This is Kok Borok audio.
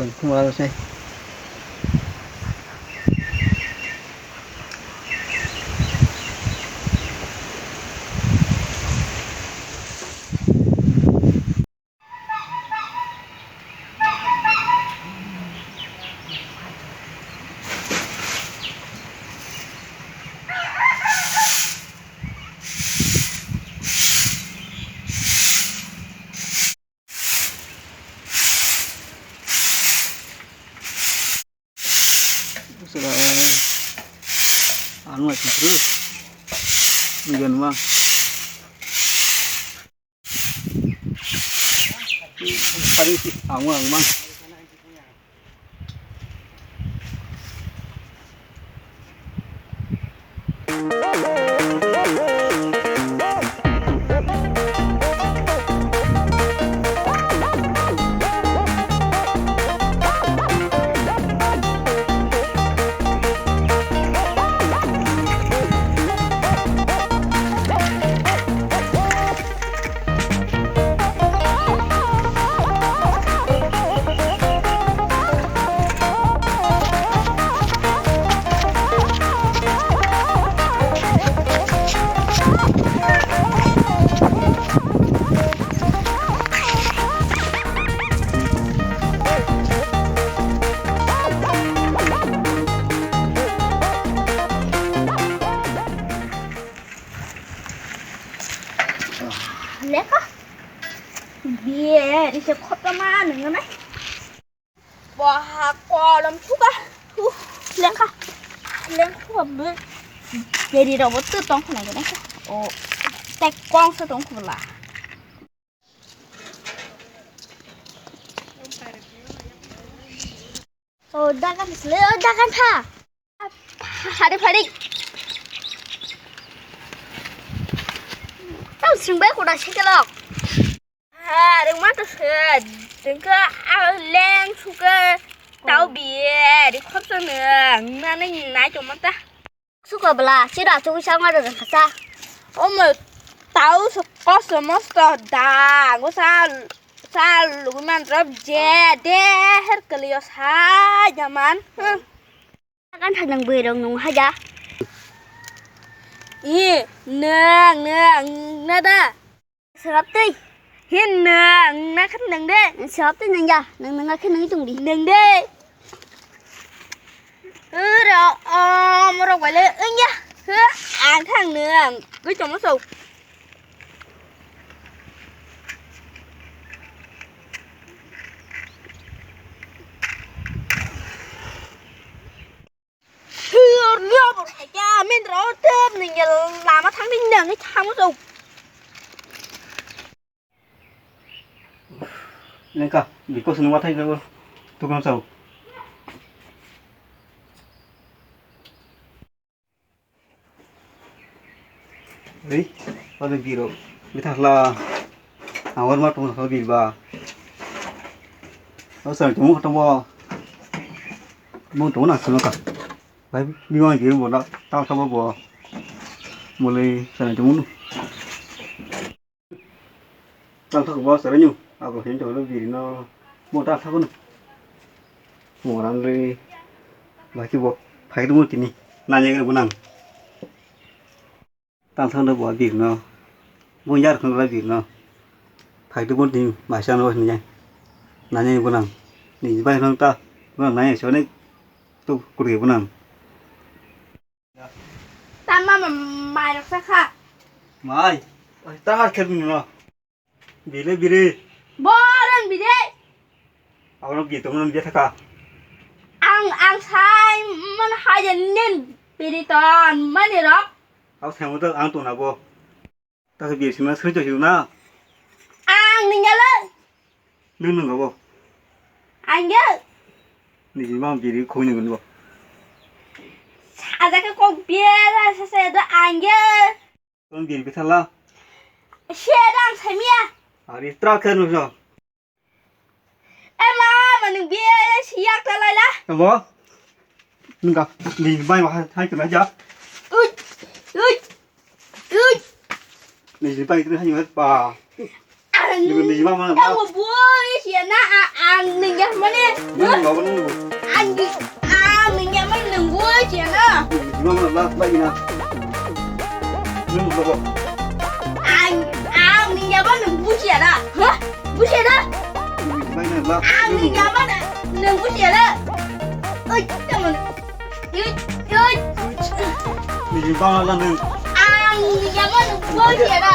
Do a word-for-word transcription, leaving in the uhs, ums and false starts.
Tongthok aro se. Ang lagi bro. Nungguan mang. Tadi sih, ang mang, mang. Lekha. Biye, ise khotoma nungo nai. Bo ha kolom thuka. Huh, lengkha. Lengkha bo. Beri rok bo tu tong khna gana. O, tek kong sa tong khula. O, dagan sile, o, dagan tha. Hari phari. Tau sing bai kuda sekelok. Hari ma to se, dengka a leng suka. Tau biye, ri khop sa ne, na ne nai to mata. Suka bela, sida tu bisa ngada dan kasa. Omo, tau se kosto mosto da, go sa, sa lugu man drop je, de her keliyo sa jaman. Huh. Kan thajang bui rong nung haja. I, nang, nang, nada. Sabab tui. Hin nang, na khat nang de. Sabab tui nang ya, nang nang khe nang tung di. Nang de. Ura, om, rok wale, eng ya. He, ang thang nang. Gui chomo so. Lama thangni nangni thango. Lengka, biko sini wathai ko tukang sao. Ri, pada biro, bithahla, awar ma tong sa birba. Awar sa tong tong mo, mo tong na sunu ka. Bai, bima biro bo na, tang sa bo bo. Mulai sa tong. Tang thok bo sara nyu, abo hin to lo biri no mo ta thok no. Mo ran le ba ki bo phai dum tini. Na ye bo nang. Tang thok no bo biri no. Bo yar khon la biri no. Phai dum tini ma sa no ni. Na ye bo nang. Ni bai no ta. Bo nang na ye so ne. Tu kuri bo nang. Tama ma-, mai rok sa kha. Mai? Oi, ta har khe bini no. Bile bire. Boran bire. Abono bi tong non bi thaka. Ang, ang sai man haja nen biri ton mani rok. Aw sai mo to ang tong na bo. Ta se bi sima sri to hiu na. Ang ninga le. Nung nung abo. Angge. Niji ma biri khoi nung bo. Aja ke kok biya sa sa da angge. Ton biri bithala. She dang samiya. Ari tra khe nung so. E ma ma nung biya si yak ta lai la. Abo. Nung ka niji bai ma hai kena ja. Uj. Uj. Uj. Niji bai kena hai ma pa. Nini mama na. Kamu boy siya na, ang ningya mane. Nini mama na. Ang ang ningya mane nung boy siya na. Nini mama na, last lagi na. Nini mama. Ang ang ningya mane nung boy siya na. Ha? Boy siya na. Nini mama na, last. Ang ningya mane nung boy siya na. Oi, kamu. Yut, yut. Nini bang la nung. Ang nini bang nung bang ya da.